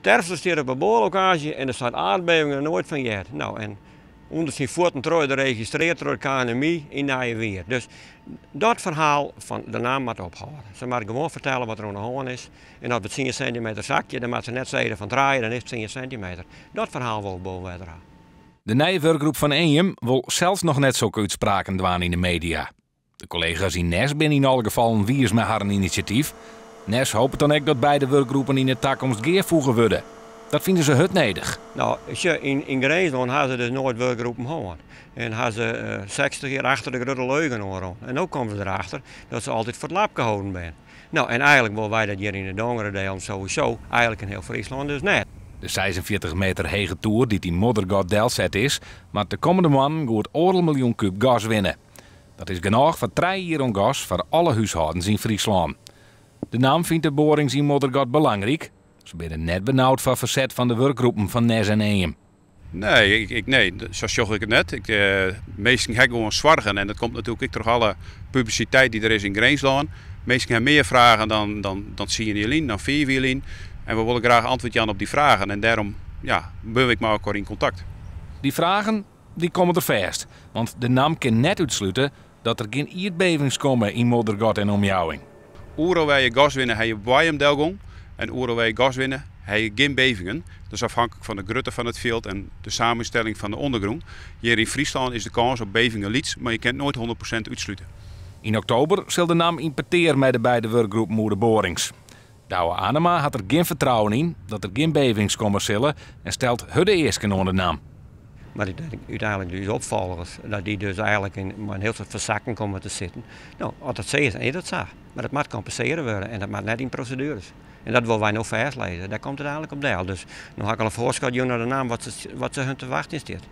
Terpstra stiet op 'e boarlokaasje en der staat aardbevingen der noait fan heard. No, en ûnder syn fuotten troch de registreard troch it KNMI yn Nijewier. Dus dat ferhaal fan de NAM moat ophâlde. Se moat gewoan fertelle wat der oan de hân is. En as we 10 sintimeter sakje, dan moat se net sizze fan trije, dan is it 10 sintimeter. Dat ferhaal wol ik boven wetter ha. De nije wurkgroep fan Eanjum wol sels noch net sokke útspraken dwaan yn de media. De kollega's yn Nes binne yn alle gefallen wiis mei harren inisjatyf. Nes hopet dan ek dat beide wurkgroepen yn de takomst gearfoege wurde. Dat fine se hurd nedich. No, sjoch, yn Grinslân ha se dus noait wurkgroepen hân. En ha se 60 jier achter de grutte leugen oanrûn. En no komme se derachter dat se altyd foar it lapke holden binne. No, en eigenlik wolle wy dat hjir yn de Dongeradelen sowieso, eigenlik yn hiel Fryslân dus net. De 46 meter hege toer dy't yn Moddergat delset is, moat de kommende moannen goed oardel miljoen kúb gas winne. Dat is genôch foar trije jier oan gas foar alle húshâldens yn Fryslân. De NAM fynt de boarings yn Moddergat belangryk. Se binne net benaud foar ferset fan de wurkgroepen fan Nes en Eanjum. Nee, ik, ik, nee, sa sjoch ik it net. Ik, minsken ha gewoan soargen en dat komt natuerlik ek troch alle publisiteit dy't der is yn Grinslân. Minsken ha mear fragen dan, dan, dan 10 jier lyn, dan 5 jier lyn. En we wolle graach antwurd jaan op dy fragen en dêrom, ja, binne we ek mei elkoar yn kontakt. Dy fragen dy komme der fêst, want de NAM kin net útslute dat der gjin ierdbevings komme yn Moddergat en omjouwing. Oeral wêr't je gas winne, ha je boaiemdelgong. En oeral wêr't je gas winne, ha je gjin bevingen. Dat is afhankelijk fan de grutte fan it fjild en de samenstelling fan de ûndergrûn. Hjir yn Fryslân is de kâns op bevingen lyts, mar je kinne it noait 100% útslute. Yn oktober sil de NAM yn petear mei de beide wurkgroepen oer de boarings. Douwe Anema hat der gjin fertrouwen yn dat der gjin bevings komme sille en stelt hurde easken oan de NAM. Mar úteinlik dus opfolgers, dat dy dus eigenlik mei in hiel soad fersakken komme te sitten. No, as dat sa is, dan is dat sa. Mar dat moat kompensearre wurde en dat moat net yn prosedueres. En dat wolle wy no fêstlizze. Dêr komt it eigenlik op del. Dus no ha ik al in foarskot jûn nei de NAM wat se hun te wachtsjen stiet.